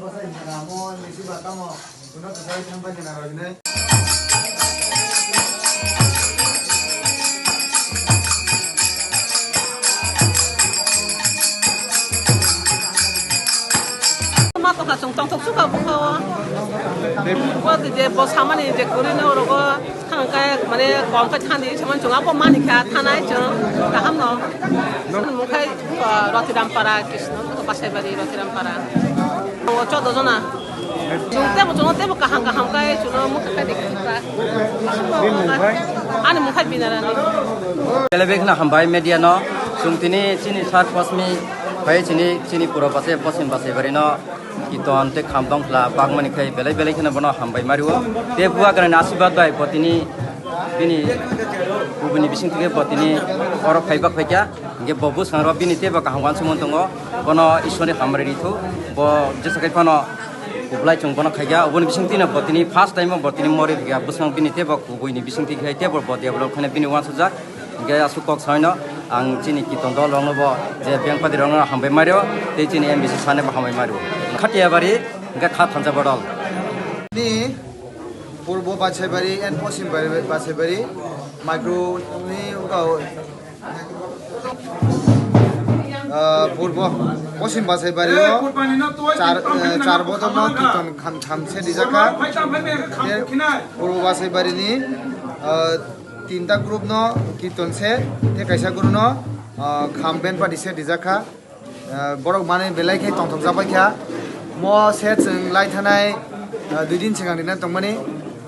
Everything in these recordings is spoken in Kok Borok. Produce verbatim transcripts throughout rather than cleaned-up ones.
Ma tongkha chwng tongthok sukha bukha o. Bo je bo samani je kwrwi no orogo thang khe mane kom khe thani samani chwng abo mani kha thanai chwng kaham no. Mungkhai Rotiram para Krishna Basaibari Rotiram para. O chodo jona. Chwng tebo chwng tebo kaham kaham khe chwng mukha khe dikha. Ani mungkhai binarani. Belebek na hambai media no. Chwng tini chini sar posmi phai chini chini pura base posim base bari no. Kiton tei kham tong khla bagmani khai belai belai kheno bono hambai mario. Te buagrani asibad bai botini bini kubuni bising thike botini oro phai bak phaikya. Hingke bo bwskango bini tebo kaham uansukmung tongo. Bono Ishwarni hambai rithu. Bo jesa khai phano kublai chwng bono khaikya. Oboni bising tino botini first time botini mori thikya. Bwskang bini tebo kubuini bising thikya tebo bo develop khane bini uansukjak. Hingke aswk kok saino ang chini kiton dol rokno bo je bengpadi rokno hambai mario tei chini M B C sane bo hambai mario. Khatia bari hingke kha thansa bodol. Ni Purbo Basaibari and Posim Basaibari micro ni uka, ah, Purbo Posim Basaibari o char, eh, char bodol no kiton kham tham se dijakha. Purbo Basaibari ni, ah, tinta group no kiton se, te kaisa group no, ah, kham band party se dijakha. Ah, borok mane belai khe tongthok jak bai kha. Mo se chwng lai thanai, ah, dui din swkang rinai tongmani.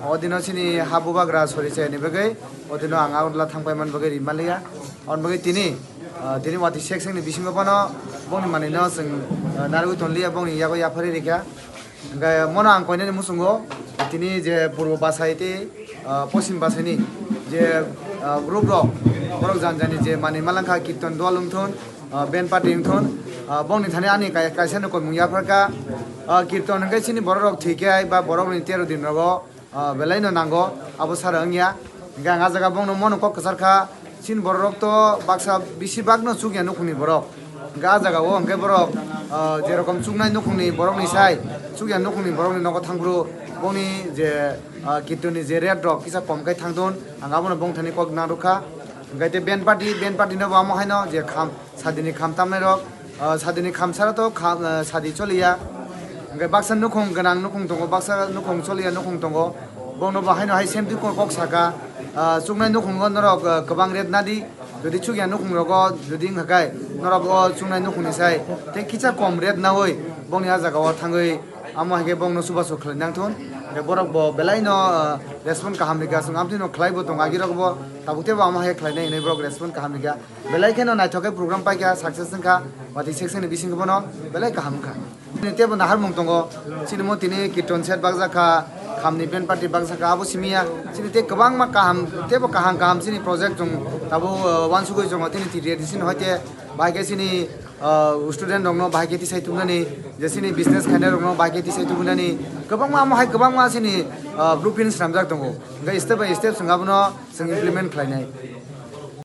O dino chini ha bubagra sori chayani bagwi. O dino ang Agartala thang pai man bagwi ri maliya. On bagwi tini, ah, tini wati sek sek ni bisingo bono bongni manwi no chwng, ah, narwgwi tonliya bongni yago yaphari rikha. Hingke mono ang koinani muchungo, tini je Purbo Basai tei, ah, Posim Basaini je, ah, group rok, borok jani jani je manwi malangkha, kirtan dol wngthun, ah, band party wngthun, ah, bongni thani ani kai-, kaisa no koimung yapharkha, ah, kirtan hingke chini borok rok thwikhe ba borok ni tero din rogo, ah, belai no nango, abo sara wngya. Hingke ang ah jaga bongno mono kok kwchar kha, chini borok rok to baksa bisi bak no chukya nukhungni borok. Hingke ah jaga o hingke borok, ah, jerokom chuknai nukhungni borok ni sai chukya nukhungni borok ni nogo thangphuru bongni je, ah, kitoni je rate rok kisa kom kai thangdun, ang abono bongthani kok nang rwkha. Hingke te band party, band party no bo amo haino je kham, sadini kham tamnai rok, ah, sadini kham sara to kham, ah, sadi choliya. Hingke baksa nukhung gwnang nukhung tongo, baksa nukhung choliya nukhung tongo. Bongno bo haino hai same twi kok saka, ah, chuknai nukhungo norok, ah, kwbang rate nadi. Jodi chukya nukhung rogo jodi wngkha kai norok o chuknai nukhungni sai tei kisa kom rate naui bongni ah jaga o thangwi amo hai khe bongno chubachu khlai nangthun. Hingke borok bo belai no, ah, respond kaham rikha, chwng amtwi no khlai bo tongo, agi rok bo tabuk tebo amo hai khe khlainai hinui borok respond kaham rikha. Belai kheno naithok khe program paikha, success wngkha, watwi section ni bisingo bono belai kaham wngkha. Chini tebo naharmung tongo, chini mo tini kirtan set bakjak kha, khamni band party bakjak kha, abo simi ya. Chini tei kwbangma kaham, tebo kaham kaham chini project chwng tabuk, uh, wansugwi chwngo, tini twi ready chini hoite bahai khe chini, uh, student rokno bahai khe tisai tubunani, je chini business khainai rokno bahai khe tisai tubunani, kwbangma amo hai kwbangma chini, uh, blueprint swnamjak tongo. Hingkhe step by step chwng abono chwng implement khlainai.